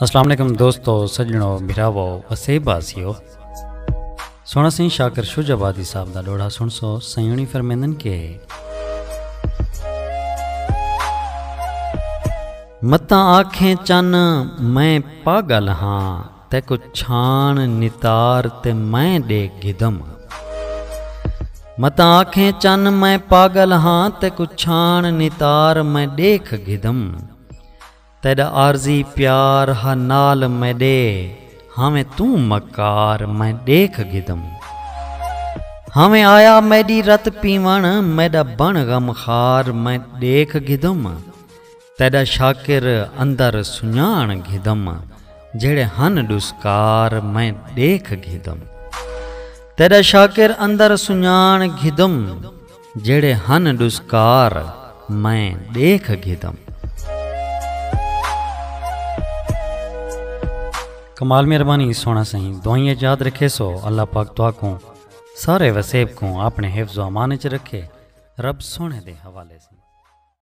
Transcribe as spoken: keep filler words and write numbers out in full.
السلام علیکم دوستو، سڄݨو، بھراوو، وسیب واسیو۔ سوہݨا سئیں شاکر شجاع آبادی صاحب دا ݙوہڑا سݨسو۔ سئیں ہوݨی فرمیندن کہ متاں آکھیں چن میں پاڳل ہاں، تیکوں چھاݨ نتار تے میں ݙیکھ گھدم۔ متاں آکھیں چن میں پاڳل ہاں، تیکوں چھاݨ نتار میں ݙیکھ گھدم۔ تیݙا عارضی پیار ہا نال میݙے، ہاویں توں مکار میں ݙیکھ گھدم۔ ہاویں آیا میݙی رت پیوݨ، میݙا بݨ غمخوار میں ݙیکھ گھدم۔ تیݙا شاکر اندر سنڄاݨ گھدم، جیڑھے ہن ݙسکار میں ݙیکھ گھدم۔ تیݙا شاکر اندر سنڄاݨ گھدم، جیڑھے ہن ݙسکار میں ݙیکھ گھدم۔ کمال مہربانی سوہݨا سئیں، دعائیں اچ یاد رکھیسو۔ اللہ پاک تہاکوں سارے وسیب کوں اپݨے حفظ و امان اچ رکھے۔ رب سوہݨے دے حوالے سئیں۔